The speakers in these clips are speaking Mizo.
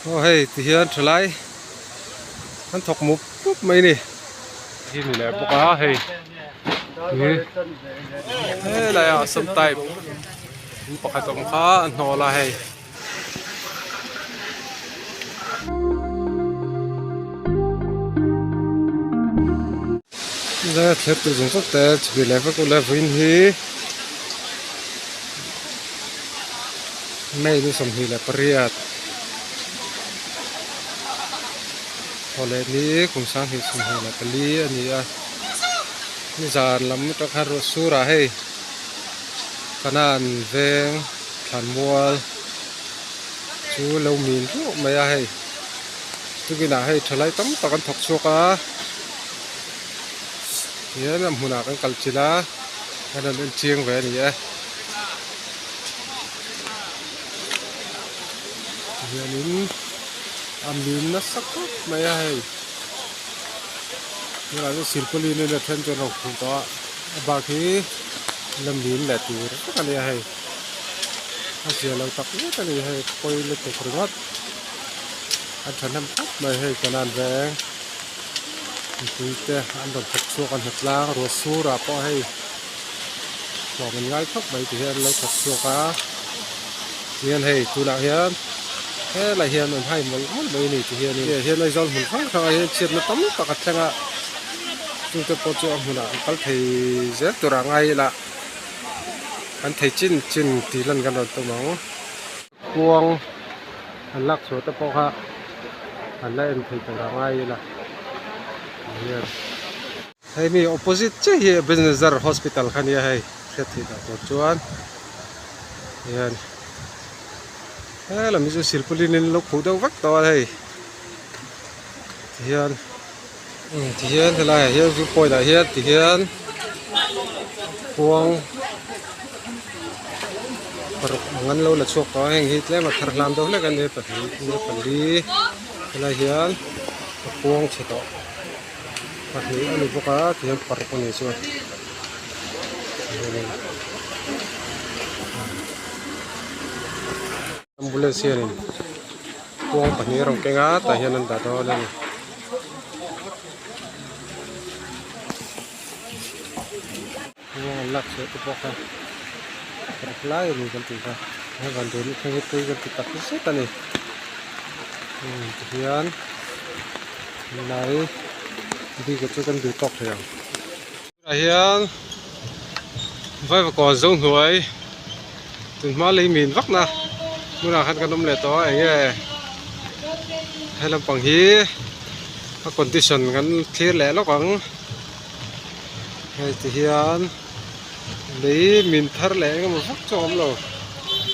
Aw hei ti hian thalai an thawk mup mup mai a ni hi ni leh bawk a hei hi helai ah sam type in pakhat awm kha a hnawl a hei. Thlir tur zawng zawng te chhipui leh vek ula vawiin hi May ni 28 thaw leh ni kum 2024 a ni a nizan lam atang khan ruah sur ah hei kanan veng thlanmual chu lo min ruah mai a hei tukin ah hei thalai tam tak an thawk chhuak a hian a hmunah kan kal chilh a an rawn en chiang ve a ni e tihianin a min nasa khawp mai a hei tunah chuan silpauline in a then chu an rawn khuh tawh a a bak hi la min leh tur vek a ni a hei a zia lo tak zet a ni hei pawi lutuk ringawt an thahnem khawp mai hei kanan veng mipui te an rawn thawk chhuak a hnatlang ruah sur ah pawh hei hlawm an ngai khawp mai ti hian an lo thawk chhuak a tihian hei tunah hian helai hian an hai mawlh mawlh mai a ni ti hianin hei hian Aizawl hmun hrang hrangah hian chhiatna tam tak a thleng a chungte pawh chu a hmunah an kal thei zel tur ah ngai ila an thei chin chin tih lan kan rawn tum ang. Kuang an lak chhuah te pawh kha an la en thei tur ah ngai ila hian hei mi opposite chiah hi Ebenezer hospital kha nia hei hriat theih dah tur chuan hian helam hi chu silpauline in lo khuh deuh vek tawh a hei tihian tihian helai ah hian view point ah hian tihian khuang paruk ang an lo la chhuak tawh a heng hi tlem a thar hlam deuh hlek a ni pahnih nia pali helai hian a khuang chhe tawh pahnih a ni bawk a tihian paruk a ni chu ambulance hianin khuang pahnih a rawn keng a tah hian an dah dawn a ni. Khuang an lak chhuah te pawh kha paruk lai a ni kan tih kha he van dun hi thleng hi pui kan ti tak zet a ni tihian helai bik ah chu kan duh tawk thei ang tunah hian vaivakawn zo hnuai tunhma lei min vak na hmunah khan kan awm leh tawh a eng nge he lampang hi a condition kan thlir leh lawk ang. Hei ti hian lei min thar leh eng emaw vak chu a awm lo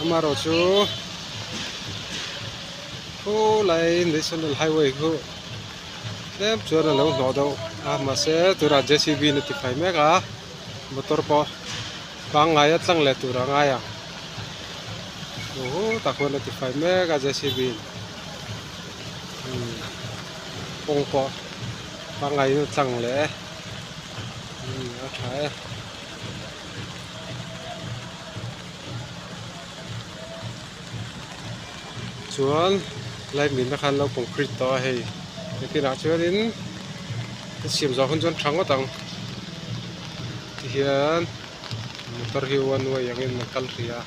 amaherawh chu khulai national highway khu tlem chuan a lo hnawh deuh a mahse tunah j c b in a ti fai mek a motor pawh pangngai a tlang leh tur a ngai ang tah khuan a ti fai mek a j c b in kawng pawh. Pangngai in a tlang leh e a tha e. Chuan lai min te khan lo concrete tawh a hei nakinah chuanin a siam zawh hun chuan tha ngawt ang tihian motor hi one way angin a kal hrih a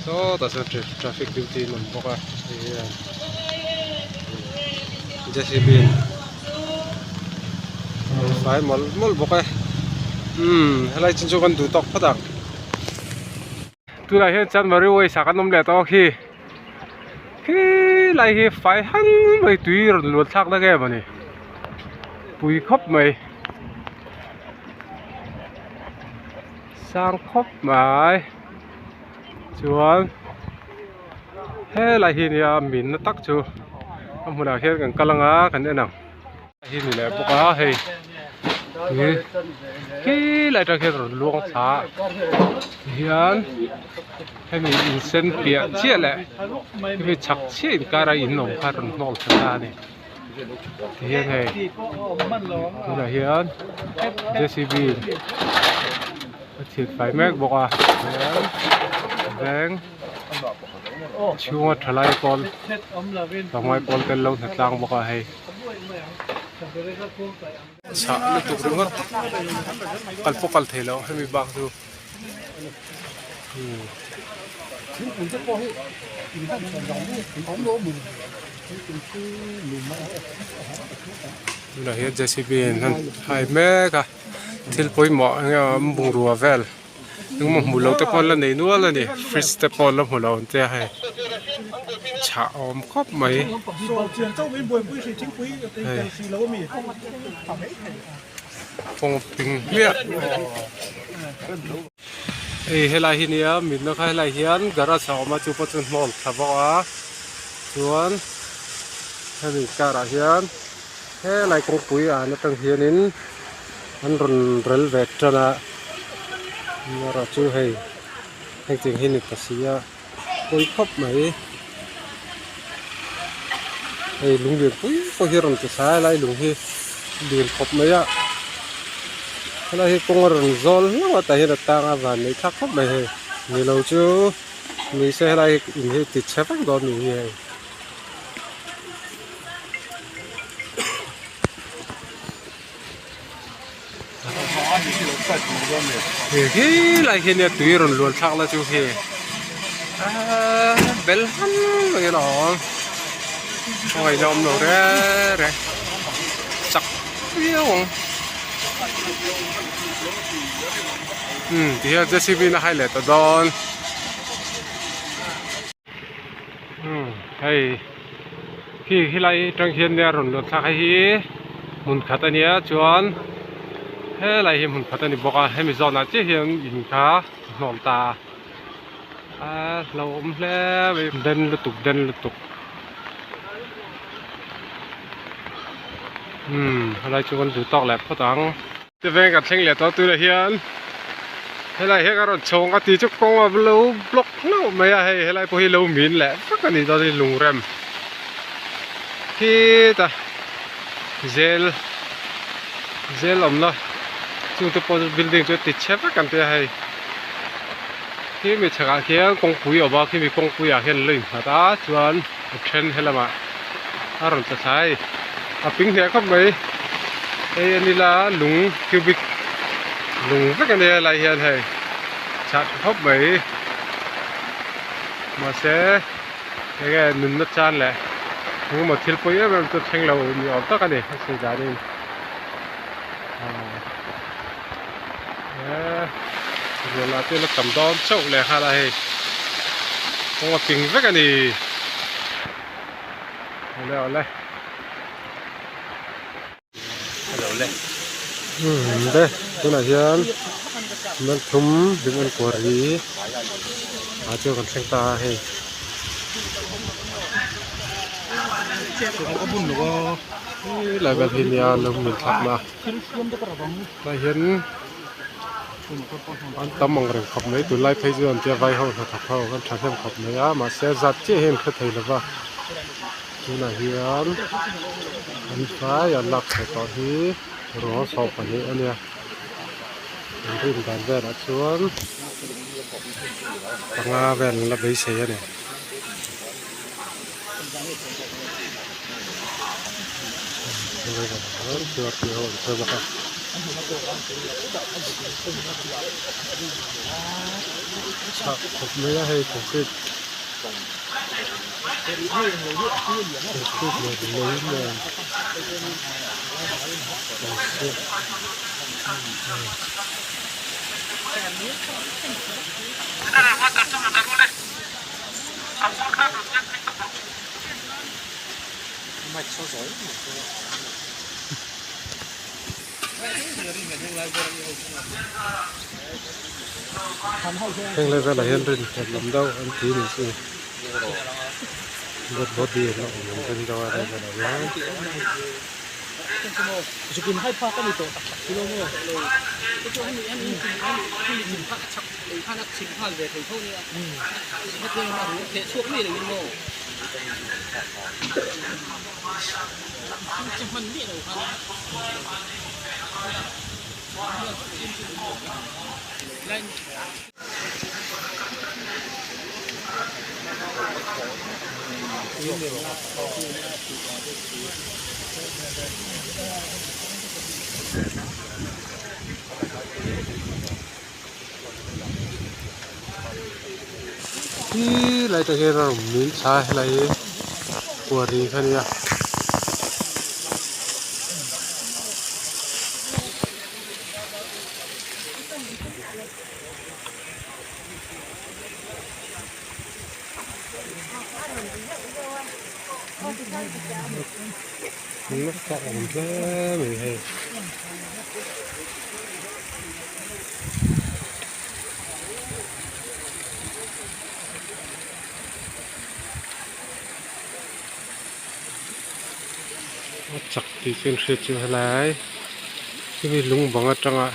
sawtah sawn traffic duty an awm bawk a hei hian j c b in fai mawlh mawlh bawk e umm helai chin chu kan duh tawk phawt ang tunah hian chanmari waste ah kan awm leh tawh a khi khilai hi fai hang mai tui rawn luan thlak na nge mawni pui khawp mai. Sang khawp mai chuan helai hi nia min na tak chu a hmunah hian kan kal anga kan en ang hi ni leh bawk a hei hi khilai atang hian rawn luang thla tihian hemi in sen piah chiah leh hemi chhak chiah inkara in awm kha rawn hnawl thla ta a ni. Tihian hei tunah hian j c b a chhit fai mek bawk a tihian veng. Chhunga thalai pawl tlangmai pawl te an lo hnatlang bawk a hei. Chhah lutuk ringawt kal pawh kal thei loh hemi bak chu umm. Tunah hian J C B in an hai mek a thil pawimawh eng nge an bungrua vel. Engemaw hmuh loh te pawh an la nei nual a ni fridge te pawh an la hmu lo ang che a hei chhah a awm khawp mai hei kawng ping hmiah hei helai hi nia mitna kha helai hian garage a awm a chu pawh chu hnawl thla bawk a chuan hemi car ah hian helai kawngpui an atang hianin. An rawn rel ve tan a erawh chu hei hengtiang hi ni ta si a pawi khawp mai hei lung lian pui pawh hi a rawn ti thlai a lai lung hi lian khawp mai a helai hi kawng a rawn zawl hlauh a tah hian a tang a van neih thlak khawp mai hei ni lo chu ni se helai hi in hi ti chhe vek dawn a ni hi hei. He lai hi nia tui rawn luan thlak na chu hei ahh bel han mai a awm khawngaihna awm lo reng reng chak viau ang umm ti hian J C B in a hai leh ta dawn umm hei. Khi helai atang hian nia rawn luan thlak hei hi hmun khat a nia chuan helai hi hmun khat a ni bawk a hemi zawnah chiah hian in kha a hnawm ta a a hlauhawm hle mai den lutuk den lutuk umm helai chu kan duh tawk leh phawt ang. Te veng kan thleng leh tawh tunah hian helai hian ka rawn chhawng a ti chu kawng a lo block hlauh mai a hei helai pawh hi lo min leh vak a ni dawn a ni lungrem khitah zel zel awmna chungte pawh chu building chu a ti chhe vek an tia hei khi mi chhakah khian kawngpui a awm a khimi kawngpui ah khian an lo innghat a chuan a then helamah a rawn tla thla hei a ping hneh khawp mai hei a nila lung cubic lung vek a nia helai hian hei chhah tha khawp mai mahse enge nunna chan leh engemaw thil pawi em em chu thleng lo ni awm tak a ni a sawi danin aaa eee ruah lah te la tam dawn chauh leh nghal a hei kawng a ping vek a ni. Awle awle. Umm de tunah hian Melthum Ringon Quarry ah chuan kan thleng ta a hei. Helai vel hi nia lo min thlak na tlai hian An tam ang reng khawp mai tunlai phei chuan tia vai ho hnathawk ho kan thahnem khawp mai a mahse a zat chiah hian hre thei lova tunah hian an vai an lak chhuah tawh hi ruang sawm pahnih a nia an rin dan velah chuan panga vel an la beisei a ni. Chhah khawp mai a hei concrete concrete leh lei nen an siam. Heng lai velah hian rin khat lam deuh an ti ni chu dead body an la awm an ring deuh a helai velah hian. Khi lai te hian a rawn min thla a helai hi quarry kha ania. Nasa awm hle mai hei. A chak tih chu an hriat chu helai hemi lung bang atanga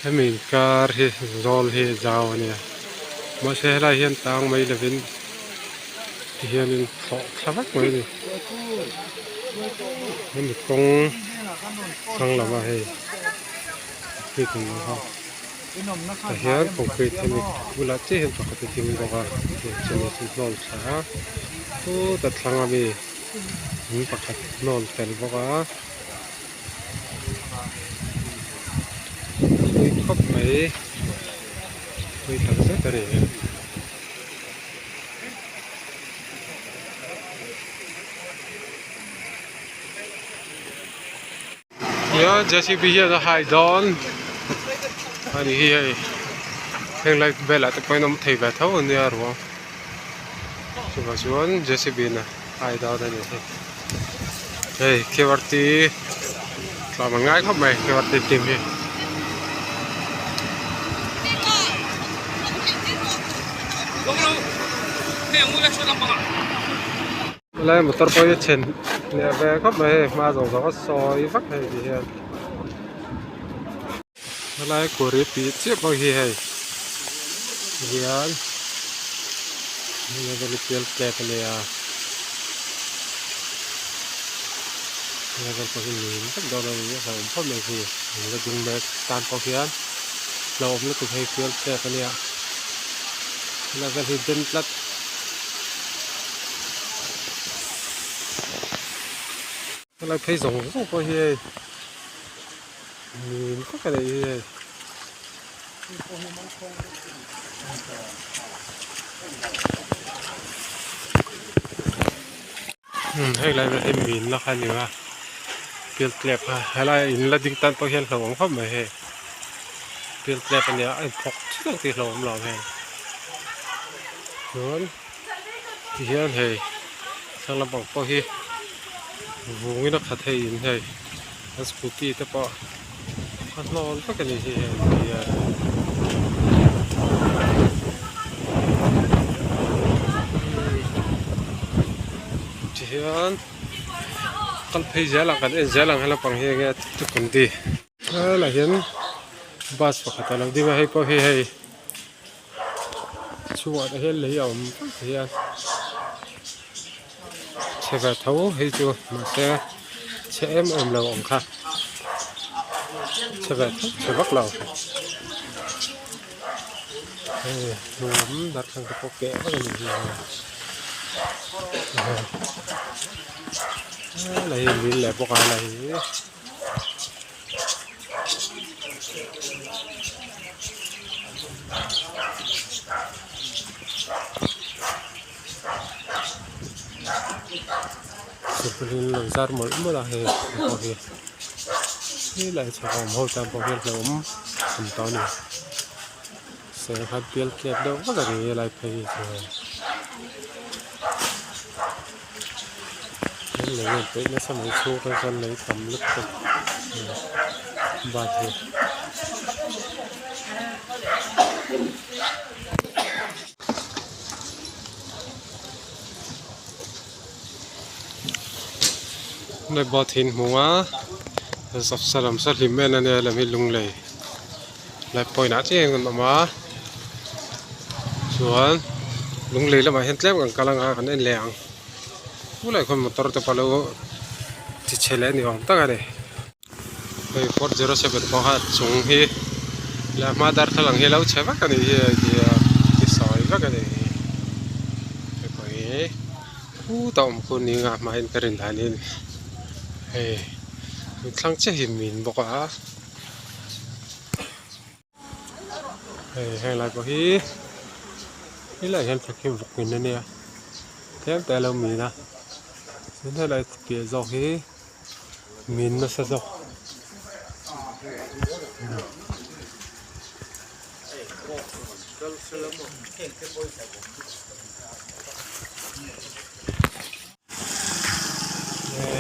hemi inkar hi zawl hi zau a nia mahse helai hian tang mai lovin tihianin thlawh thla vek mai a ni hemi kawng thlang lama hei concrete an awm a tah hian concrete hemi bulah chiah hian pakhat a ding bawk a chumi chu hnawl thla a chutah thlang ami in pakhat hnawl tel bawk a thui khawp mai thui tak zet a ni. Nia JCB hian a hai dawn a ni hi hei heng lai velah te pawhin a awm thei ve tho a nia ruang chuvang chuan JCB in a hai dawn a ni hi hei Q_R_T tlawm an ngai khawp mai Q_R_T team hi. Helai motor pawh hi a chhen leh ve khawp mai hei hma zawng zawng a sawi vak hei ti hian helai kuri tih chiah pawh hi hei hian level pial tlep a nia level pawh hi nin vek dawn a ni a hlauhawm khawp mai khi la ding mek tan pawh hian hlauhawm lutuk hei pial tlep a nia level hi den tlat. Helai phei zawng zawng pawh hi hei mim vek a nih hi hei. Hei lai vel hi min la kha a ni a pialtlep kha helai in la ding tan pawh hian hlauhawm khawp mai hei pialtlep a nia a inphawk thut ang tih hlauhawm lo hei chuan tihian hei thlang lampang pawh hi vungin a khat hei in hei a scooty te pawh a hlawl vek a ni hi hei tihian. Tihian kal phei zel ang kan en zel ang helapang hi enge tukundi helaiah hian bus pakhat alo ding a hei pawh hi hei chhungah te hian lei a awm vek thei a chhe ve tho hei chu mahse chhe em em lo ang kha chhe ve tho chhe vak lo hei hnung lam darthlalang te pawh keh vek a ni hi helai hi lil leh bawk a helai hi. Silpaulin lo zar mawlh mawlh a hei pawh hi helai chhak a awm ho tan pawh hian hlauhawm awm tawh a ni sangha bial tlep deuh vak a ni helai phei hi chuan. An lei en peih nasa mai chhung atang chuan lei tam lutuk bat hi. Helai bat hi an hmu a salam saw hlim en ania helai hi lunglei lai point ah chiah hian kan awm a chuan lunglei lamah hian tlem kan kal anga kan en leh ang tunah hian motor te pawh alo ti chhe leh a ni awm tak a ni hei 407 pawh kha chung hi leh a hma darthlalang hi alo chhe vek a ni hi hei ti sawi vek a ni hei pawh hi. Khutah awm khu ni nga hmain ka rin danin hei thlang chiah hi min bawk a hei helai pawh hi helaiah hian thla khi vawk in ania tlem te a lo min a chuan helai piah zawk hi min nasa zawk.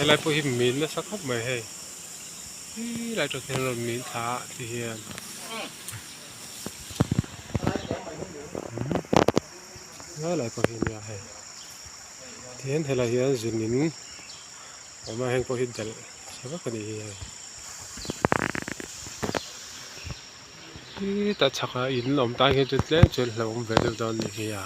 Helai pawh hi min nasa khawp mai hei helai tang hian rawn min thla a ti hian helai pawh hi nia hei tihian helai hian zun in awm a heng pawh hi delh chhe vek a nih hi hei. Khitah chhakah in awm tan hian chuan tlem chuan hlauhawm ve deuh dawn a ni hi a.